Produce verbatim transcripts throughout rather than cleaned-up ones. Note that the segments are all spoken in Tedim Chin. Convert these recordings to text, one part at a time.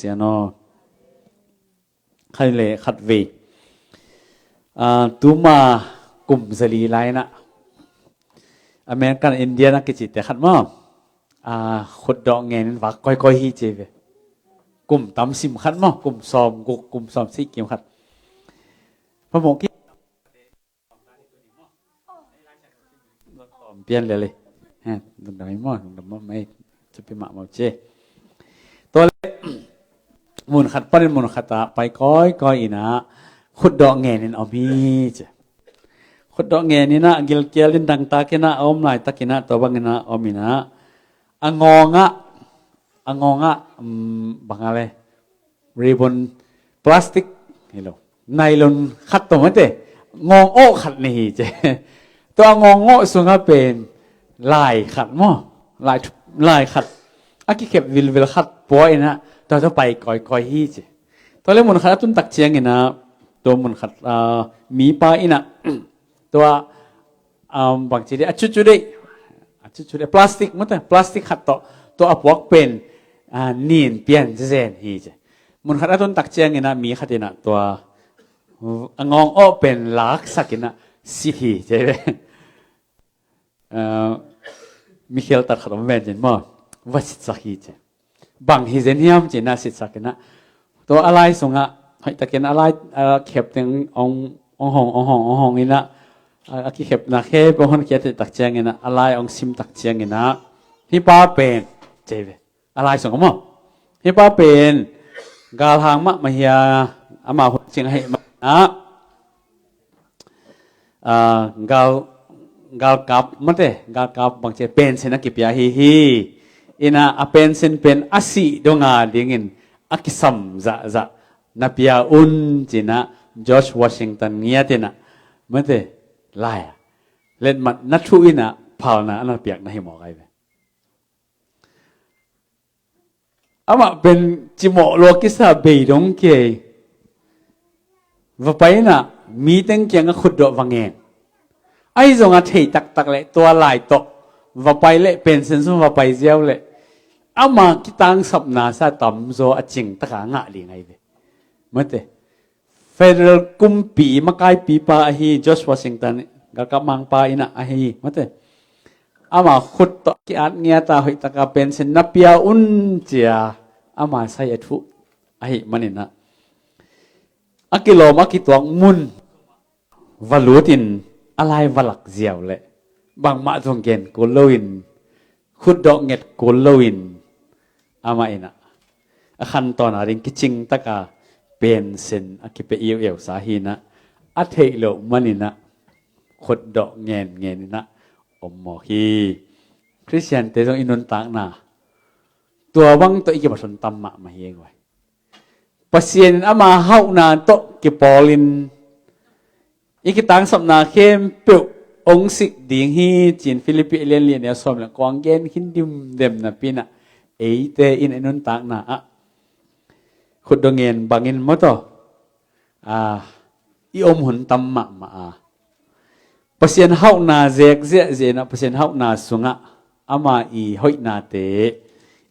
Sian aw. Khat le khat vei. Ah, tuma kum zali lai inah American Indian a kicite khat maw. Ah, khutdawh ngenin vak kawikawi hi ci ve. Kum tamsim khat maw, kum sawm guk, kum sawm sih kim khat. Pamawh ki Pian lele. He, lungdam hi maw, lungdam maw, mai. Cupi mahmah uh ci. Tua le, mun khat panin mun khat ah pai kawikawi inah khutdawh ngenin om hi ci. Khutdawh ngeninah gilkial in dangtak inah a om laitak inah tua bang inah om inah a ngawngah, a ngawngah, um, bang a le, ribbon, plastic, hi lo, nylon khat tawh mate, ngawng awh khat nei hi ci. Tua ngawng awh sungah pen lai khat maw, lai, lai khat a kikhep vilvel khat pua inah tua tua pai kawikawi hi ci. Tua le mun khat a tun tak ciang inah tua mun khat, ah, mipa inah tua, um, bangci dei, a cucu dei, a cucu dei, plastic mate, plastic khat tawh tua a puak pen, ah, nin pian zezen hi ci. Mun khat a tun tak ciang inah mi khat inah tua a ngawng awh pen laksak inah sit hi ci. Ah, mi khial tat khat om ven cin maw, va sitsak hi ci. Bang hi zen hiam ci inah sitsak inah tua a lai sungah hoihtakin a lai, a khep teng ong, ong hong, ong hong, ong hong inah a, a kikhepna khempeuh hong honkhia tak ciang inah a lai ong sim tak ciang inah hih pa pen ci ve. A lai sungah maw, hih pa pen galhang mahmah hi a, amah hun cing ahih manin ah, ah, gal, galkap mate, galkap bangci pension a kipia hi hi. Inah a pension pen a sih donga dingin a kisam zahzah na pia un ci inah George Washington ngiat inah mate, lai-ah letmat na thuh inah phalna a na piak na hi mawk ai ve. Amah pen cimawh lua kisa bei dong kei. Va pai inah mi teng kiangah khutdawh va ngen. Ahi zongah thei taktak le tua lai tawh va pai le pension sung va pai ziau le ama kitangsapna sa tamzaw a cing taka ngah ding ai ve. Mate. Federal kumpi makaipipa ahi George Washington, galkap mangpa inah ahi mate. Ama khut tawh ki-at ngiata hoihtaka pension na pia un cia ama sai a thuh ahih maninah a kilawm a kituak mun va lutin a lai va lak ziau leh bangmah zong gen kul loin khutdawh nget kul loin amah inah a khantawn a ding kicing taka pension a kipia iuiusa hinah a theih loh maninah khutdawh ngenngen inah om mawk hi. Khristiante zong i nuntakna tua bang tawh i kibathun tam mahmah hi e guai. Pasian in ama hauhna tawh kipawlin i kitangsapna khempeuh ong sik ding hi cin Philippi a lian li a neu sawm le kua ong gen khin dimdem napi inah eite in i nuntakna ah khutdawh ngen bangin mawtaw, ah, i om hun tam mahmah a Pasian hauhna zek ziahziah inah Pasian hauhna sungah ama i hoihnate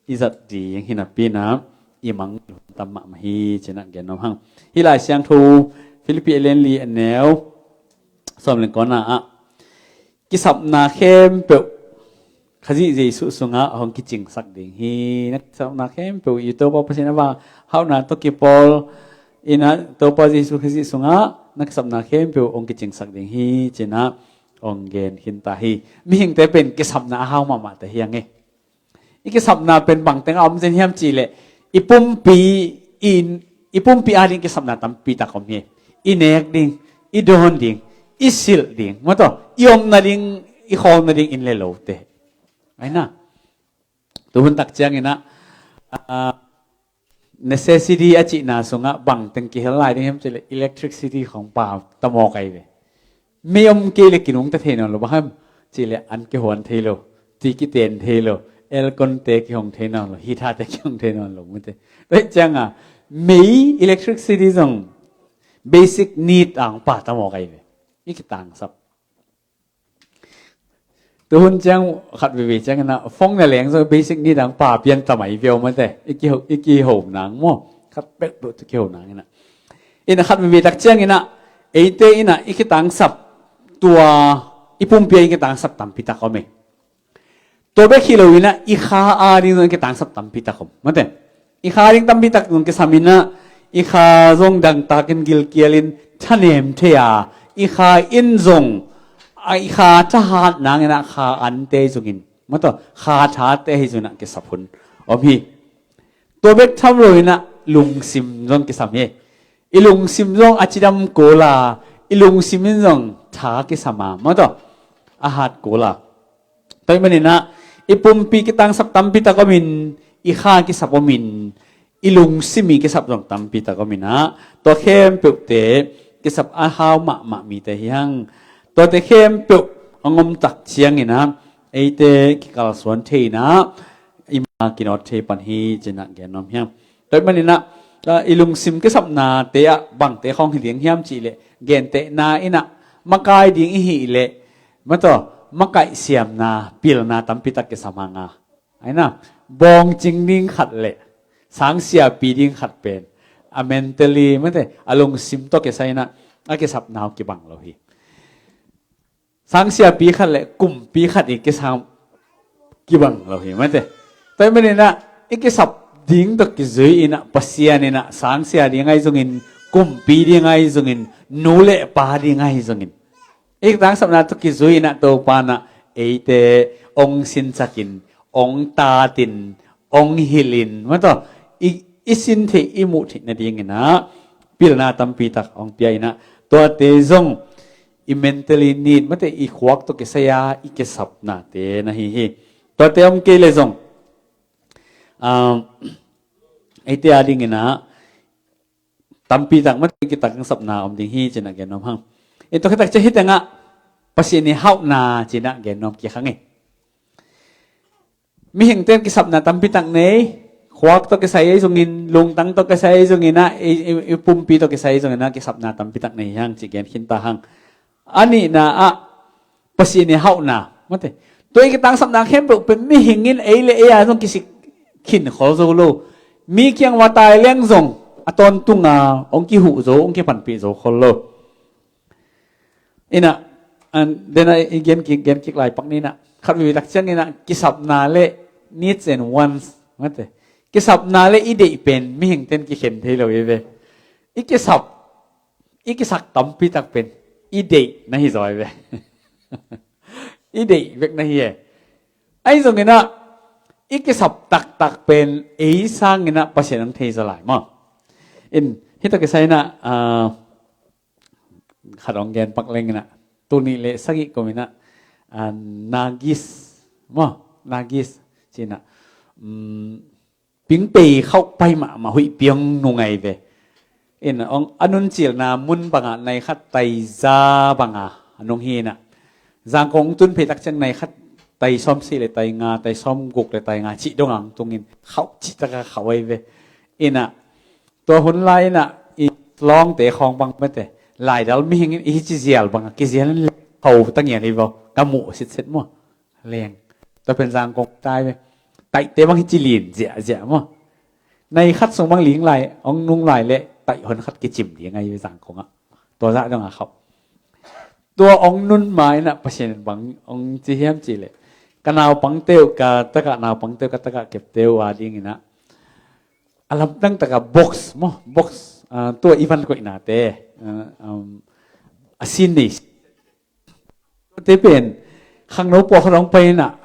i zat ding hi napi inah i mang hun tam mahmah hi cinah gen nuam hang. Hih Lai Siangtho Philippi a lian li a neu sawm le kuana ah kisapna khempeuh Khazih Jesuh sungah a hong kicingsak ding hi. Na kisapna khempeuh i Topa Pasian a va hauhna tawh kipawl inah Topa Jesuh Khazih sungah na kisapna khempeuh hong kicingsak ding hi cinah hong gen khinta hi. Mihingte pen kisapna a hau mahmahte hi ang e. I kisapna pen bangteng a om zen hiam cihleh i pumpi in, i pumpi ading kisapna tampi tak om hi. I nek ding, i dawn ding, i silh ding, mawtaw, i omna ding, i khawlna ding in le lote. Aina tuhun tak cianginah, ah, necessity a cihna sungah bangteng kihel lai ding hiam cihleh electricity khong pa tamawk ai ve. Mei om kei le kinungta thei nawn lo, bang hiam cihleh an kihuan thei lo, tui kiten thei lo, aircon te kihong thei nawn lo, heater te kihong thei nawn lo mute. Tua cianga mei, electricity zong basic need ang pa tamawk ai ve. I kitangsap. Tuhun ciang khat veve ciang ina, phone na leng zong basic need ang pa pian tamai veu mate. I kiho, i kiho nang maw. Khat peuhpeuh tu kiho nang ina. Ina khat veve tak ciang ina, eite ina i kitangsap tua, i pumpi a i kitangsap tampi tak om e. Tua bek hi lo ina, i kha a ding zong i kitangsap tampi tak om. Mate. I kha ding tampi tak zong kisam ina, i kha zong dangtakin gilkialin thanem thei a, i kha in zong, a i kha thahat nang ina kha ante zongin. Mate, kha thate hi zong ina kisap hun om hi. Tua bek tham lo ina lungsim zong kisam hi. I lungsim zong a cidam kul a, i lungsim in zong tha kisam a. Mate, a hat kul a. Tua ahih manin ah, i pumpi kitangsap tampi tak om in, i kha kisap om in, i lungsim i kisap zong tampi tak om in ah, tua khempeuhte kisap a hau mahmah mite hi hang. Tuate khempeuh a ngom tak ciangin ah, eite kikalsuan thei in ah, i ma kinawt thei pan hi ci-in ah gen nuam hi hang. Tua ahih manin ah, ah, i lungsim kisapnate ah bangte khawng hi ding hiam cih leh, gentehna in ah makai ding i hih leh, mate, makaih siamna, pilna tampi tak kisam hang a. Aina, bawngcing ding khat leh, sangsiapi ding khat pen, a mentally, mate, a lungsim tawh kisai in ah, a kisapna uh kibang lo hi. Sangsiapi khat leh kumpi khat i kisap kibang lo hi mate. Tua ahih manin ah i kisap ding tawh kizui in ah Pasian in ah sangsia ding ahi zongin, kumpi ding ahi zongin, nu le pa ding ahi zongin, i kitangsapna tawh kizui in ah Topa in ah eite ong sinsakin, ong tatin, ong hilhin, mate, i, i sin theih, i muh theih nadingin ah pilna tampi tak ong pia in ah, tuate zong i mentally need, mate, i khuak tawh kisai a i kisapnate na hi hi. Tuate om kei leh zong, um, eite a dingin ah tampi tak, mate, kitangsapna om ding hi ci-in ah gen nuam hang. I tua khit tak ciang hih tengah Pasian i hauhna ci-in ah gen nuam kik hang e. Mihingte in kisapna tampi tak nei, khuak tawh kisai ahi zongin, lungtang tawh kisai ahi zongin ah, i, i, i pumpi tawh kisai ahi zongin ah, kisapna tampi tak nei hi hang cih gen khin ta hang. A nihna ah Pasian i hauhna, mate. Tua i kitangsapna khempeuh pen mihing in ei le ei a zong kisik khin khol zo lo. Mi kiang va tai leng zong a tawntung a ong kihuh zo, ong kipanpih zo khol lo. In ah, an, den a i gen kik, gen kik lai pak ni in ah, khat veve tak ciang in ah, kisapna le needs and wants, mate. Kisapna le i deih pen mihingte in kikhen thei lo hi ve. I kisap, i kisak tampi tak pen i deih na hi zaw hi ve. I deih bek na hi e. Ahi zongin ah i kisap taktak pen ei sangin ah Pasian ong thei zaw lai maw. In, hih tawh kisai in ah, ah, khat ong gen pak leng in ah, tul nih le sagih kum in ah, ah, Nagis, maw, Nagis ci-in ah, um, pingpei khauh pai mahmah, huih piang nung ahi ve. In, ong, a nuncilna mun bangah nai khat tai za bangah a nung hi in ah, Zangkong tun phei tak ciang nai khat tai sawmsagih le tai nga, tai sawmguk le tai nga cih dong ang tungin khauh cih tak a khauh ahi ve. In ah, tua hun lai in ah i lawngte khawng bang mate, laidal mihing in i hici zial bang a kizial in leng khauh ta ngial hi vaw, ka muh sitset maw. Leng, tua pen Zangkong tai ve. Taihte bang hici lin ziahziah maw. Nai khat sung bang ling lai, ong nung lai leh taih hon khat kicim ding ahi ve Zangkong ah. Tua zah dong a khauh. Tua ong nun ma in ah Pasian in bang ong ci hiam cih leh, ka naupangte uh, ka tak ah naupangte uh, ka tak ah kepte uh a dingin ah, a lamdang tak a box maw, box, ah, tua i van koihnate, ah, um, a sin nei. Te pen khangno pawlkhat ong pai in ah,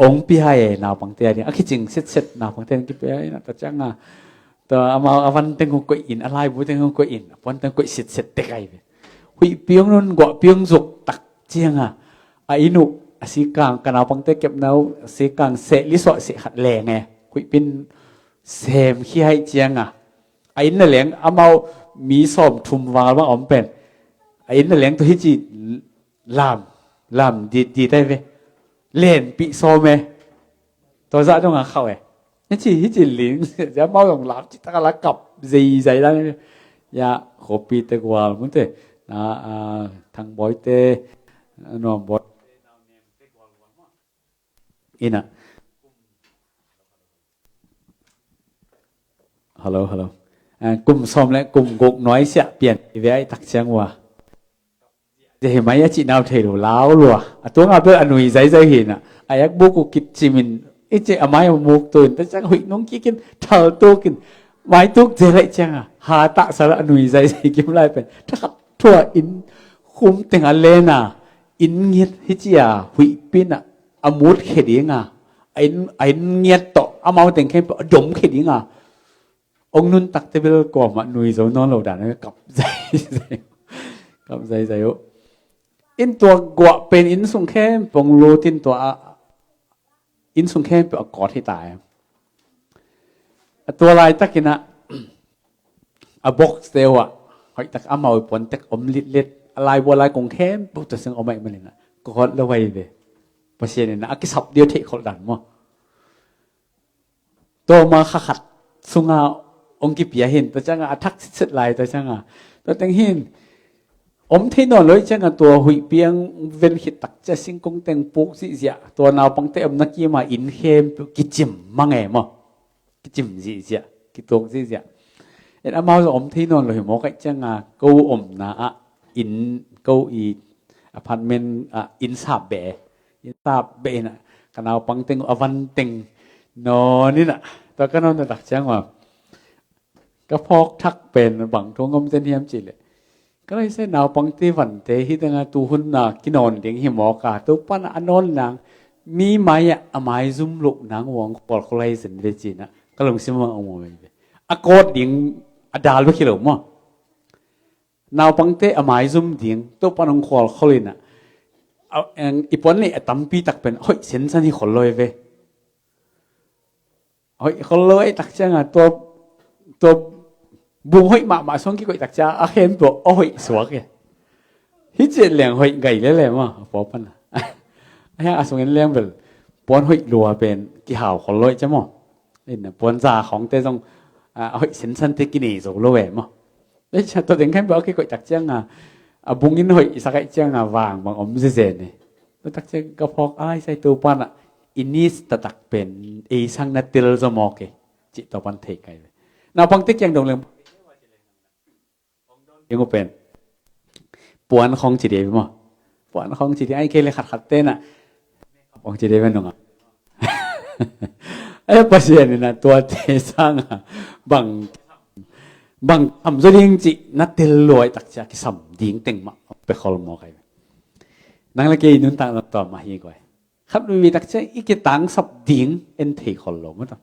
ong pia e, naupangte a ding a kicing sitset, naupangte a ding kipia in ah, tua ciang a, tua amau a van teng hong koih in, a laibu teng hong koih in, a puan teng koih sitset tek ahi ve. Huih piang nun, guah piang zuk tak ciang a, a inn uh, a sikang, ka naupangte kepna uh a sikang seh, li suah seh khat leng e, huih pin sem khia ahih ciang a, a inn na leng, amau mi sawmthum val bang om pen, a inn na leng tua hici lam, lam dit dit ahi ve. Lenpih sawm e. Tua zah dong a khauh e. Hici, hici ling, zia mau zong lam cih tak a la kap zeizai dan. Ya, Khuapi te gual, mun te, na, ah, Thang Bawi te, Nuam Bawi, Ina. Hello, hello. Ah, kum sawm le kum guk nuai siah pian i ve ai tak ciang ua. Zia hi mai a cih nau thei lo lau lua. A tuanga bel a nui zaizai hi na. A yak buk uh kicimin i cih a mai a muk tuin. Ta ciang huih nung kikin thal tukin. Mai tuk zia laih cianga. Ha tak sal a nui zaizai kim lai pen. Thakhat thua in khum teng a lena. In ngiat hi cia huih pina. A mut khe dinga. A in, a in ngiat tawh. A mau teng khem a dom khe dinga. Ong nun takte bel kuamah nui zo nawn lo dan a kap zaizai. Kap zaizai uh. In tua guah pen inn sung khempeuh ong lut in tua a, inn sung khempeuh a kawt hi ta e. A tua laitakin ah, a box te uh ah, hoih tak amau i puan tek om litlet, a lai bua lai kong khempeuh tua seng om aih manin ah, kawt lo ai ve. Pasian in ah, a kisap deuh theih kholh dan maw. Tua ma kha khat sunga ong kipia hin, tua cianga a thak sitset lai, tua cianga. Tua teng hin, om thei nawn lo i cianga tua huih piang ven khit tak cia singkung teng puk zihziah, tua naupangte omna kima inn khempeuh kicim mang e maw. Kicim zihziah, kituk zihziah. En amau zong om thei nawn lo hi mawk aih cianga ko omna ah inn, ko i apartment ah inn sap beh. Inn sap beh in ah, ka naupang teng a van teng nawn in ah, tua ka nawn na tak ciang ua. Ka phawk thak pen bang thu ngom zen hiam cih leh. Ka lai se naupang te vante hi teng a tu hun na kinawn ding hi mawk a. Tu pan a nawn nang mi mai ah a mai zum loh nang uang khual khual lai zen ve cih na. Ka lungsim mang a ngom ve. A kawt ding a dal bek hi lo maw. Naupangte a maizum ding, Topa nong khualkhol in ah, a, eng, i puan neih a tampi tak pen hoih sensan hi khol lo hi ve. Hoih khol lo aih tak cianga, tua, tua bung hoih mahmah sung kikoih tak cianga, a khempeuh a hoih suak hi. Hi ciat leng hoih gai lele maw, a pua pan a. A hiang a sungin leng bel, puan hoih lua pen kihau khol lo aih cia maw. In a puan za khawngte zong, a, a hoih sensante kinei zo lo e maw. Ei cia tua ding khan bel a kikoih tak cianga, a bungin hoih i sak aih cianga vang bang om zezen e. Tua tak ciang ka phawk a lai sai Topa na, i needs taktak pen, ei sang na tel zaw mawk e. Cih Topan thei kai ve. Naupangte kiang dong leng, ding uh pen. Puan khawng ci dei maw. Puan khawng ci dei, ai kei le khatkhat te na. Khawng ci dei ve nunga. Ai Pasian in a tuate sanga. Bang, bang, am zo ding ci na tel luai tak cia kisam ding teng mah. Pe khol maw kai. Nang le kei nuntak lam tua mah hi guai. Khat veivei tak ciang i kitangsap ding en thei khol lo maw ta.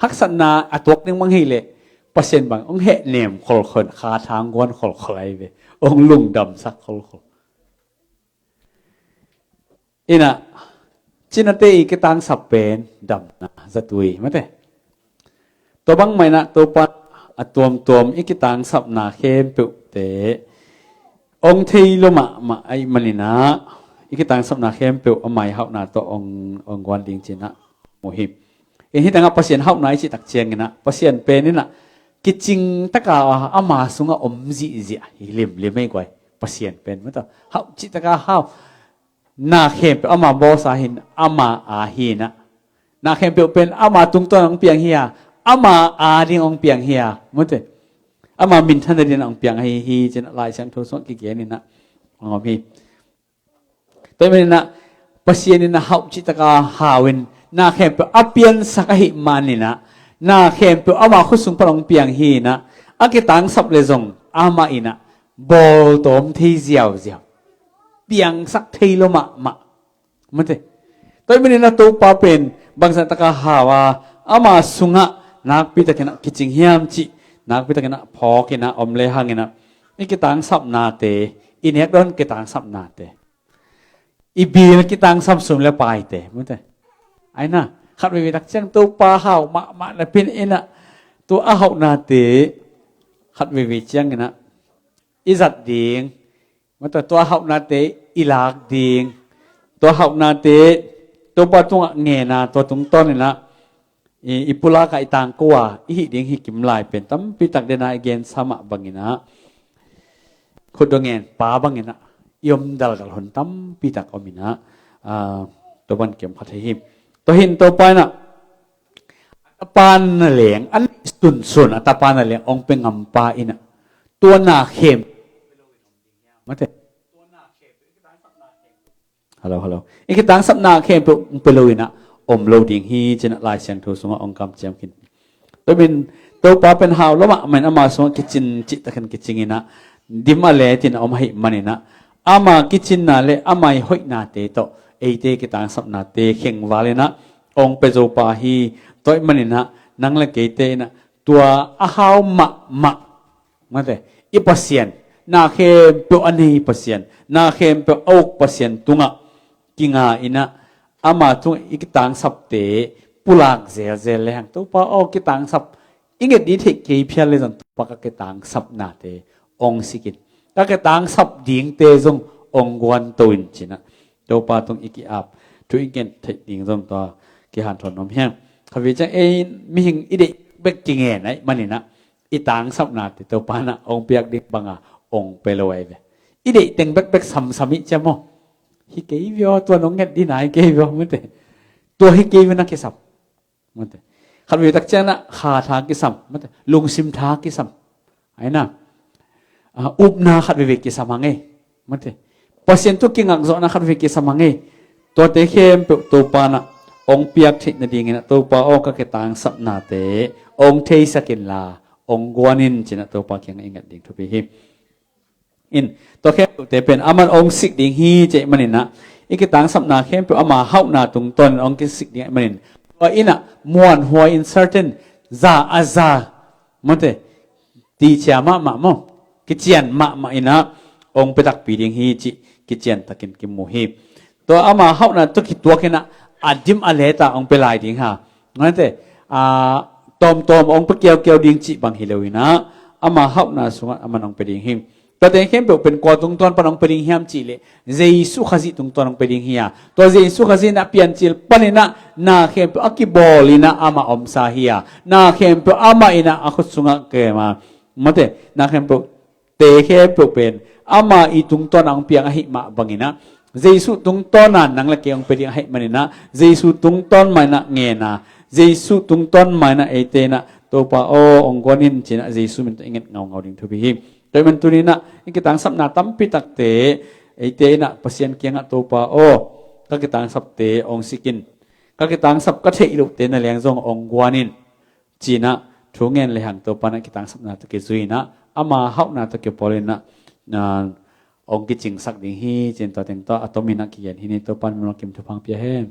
Haksatna a tuak ding mang hi leh Pasian bang ong hehnem kholkhol, kha thang guan kholkhol ai ve. Ong lungdamsak kholkhol. Ina, cinate i kitangsap pen damna zatui mate. Tua bangmah inah Topa a tuamtuam i kitangsapna khempeuhte ong thei lo mahmah aih maninah i kitangsapna khempeuh a maihauhna tawh ong, ong guan ding cinah muh hi. In hitangah Pasian hauhna i cih tak cianginah Pasian peninah kicing taka ama sungah om zihziah hi limlim ei guai. Pasian pen mata hauh cih taka hau. Na khempeuh ama bawsa hin ama a hinah. Na khempeuh pen ama tungtawn hong piang hi a, ama a ding hong piang hi a, mute. Ama minthan a ding hong piang hi hi, cinah Lai Siangtho sungah kigeninah hong om hi. Tua hi maninah Pasian inah hauh cih taka hau in na khempeuh a piansak ahi maninah na khempeuh ama khutsung pan hong piang hinah a kitangsap le zong ama inah bawltawm thei ziauziau. Piangsak thei lo mahmah. Mate. Tua hi maninah Topa pen bangzah taka hau a ama sungah nakpi takinah kicing hiam cih nakpi takinah phawkinah om le hanginah i kitangsapnate, i nekdawn kitangsapnate, i bil kitangsap sum le paite, mate. Aina khat veivei tak ciang Topa hau mahmah na pin inah tua a hauhnate khat veivei cianginah i zat ding mata tua hauhnate i lak ding, tua hauhnate Topa tungah ngena tua tungtawninah i, i pulakah i tangko a i hih ding hi kim lai pen tampi tak dena i gensa mah banginah khutdong ngen pa banginah i om daldal hun tampi tak ominah, a, Topan kiam khat hi hi. Tua hi in Topa in ah a tapa na leng, a neih sunsun a tapa na leng ong pia ngampa in ah tua na khem, mate, hello, hello, i kitangsapna khempeuh ong pia lo in ah om lo ding hi ci-in ah Lai Siangtho sungah ong kamciam khin. Tua manin Topa pen hau lua mahmah in ama sungah kicin cihtakin kicing in ah dim a let in ah om ahih manin ah ama kicinna le ama i hoihnate tawh eite kitangsapnate khengval in ah ong pia zo pa hi. Tua ahih manin ah nang le keite in ah tua a hau mahmah, mate, i Pasian, na khempeuh a nei Pasian, na khempeuh a uk Pasian tungah kinga in ah ama tungah i kitangsapte pulak zelzel lehang Topa aw, kitangsap i nget ding theih kei phial le zong Topa ka kitangsapnate ong sik in, ka kitangsap dingte zong ong guanto in ci-in ah Topa tung i ki-ap thu i nget theih ding zong tua kihanthawn nuam hi hang. Khatvei ciang ei mihing i deih bek kingen ahih manin ah i tangsapnate Topa in ah ong piak ding banga ong pia lo ahi ve. I deih teng bekbek samsam i ciam aw, hi kei ve aw, tua nong nget ding na hi kei ve aw, mate. Tua hi kei ve na kisam, mate. Khatvei tak ciang in ah kha tha kisam, mate, lungsim tha kisam, ahi na, ah, upna khat veivei kisam hang ei, mate. Pasian tawh kingakzawhna khat veivei kisam hang ei. Tuate khempeuh Topa in ah ong piak theih nadingin ah Topa aw, ka kitangsapnate ong theisak inla ong guan in ci-in ah Topa kiangah i nget ding thupi hi. In, tua khempeuhte pen aman ong sik ding hi ci ahih manin ah i kitangsapna khempeuh ama hauhna tungtawnin ong kisik ding ahih manin tua in ah muanhuai in certain za a za, mate, ticia mahmah maw, kician mahmah in ah ong pia takpi ding hi cih kician takin kimu hi. Tua ama hauhna tawh kituak in ah a dim a let a ong pia lai ding ha, mate, a tawmtawm ong pia kiaukiau ding cih bang hi lo in ah ama hauhna sungah aman ong pia ding hi. Tuate khempeuh pen kua tungtawn pan ong pia ding hiam cih leh Jesu Khazih tungtawn ong pia ding hi a, tua Jesu Khazih in ah piancil panin ah na khempeuh a kibawl in ah amah omsa hi a, na khempeuh amah in ah a khut sungah kem a, mate, na khempeuh, te khempeuh pen ama i tungtawn a ong piang ahih mah bangin ah Jesu tungtawn a nang le kei ong pia ding ahih manin ah Jesu tungtawn mah in ah ngen a, Jesu tungtawn mah in ah eite in ah Topa aw, ong guan in ci-in ah Jesu min tawh i nget ngaungau ding thupi hi. Tua ahih manin tuni in ah i kitangsapna tampi takte eite in ah Pasian kiangah Topa aw, ka kitangsapte ong sik in, ka kitangsap ka theih lohte na leng zong ong guan in ci-in ah thu ngen lehang Topa in ah kitangsapna tawh kizui in ah ama hauhna tawh kipawl in ah, ah, ong kicingsak ding hi ci-in tua teng tawh a tomin ah kigen hi ni. Topa in mun kim thupha ong pia hen.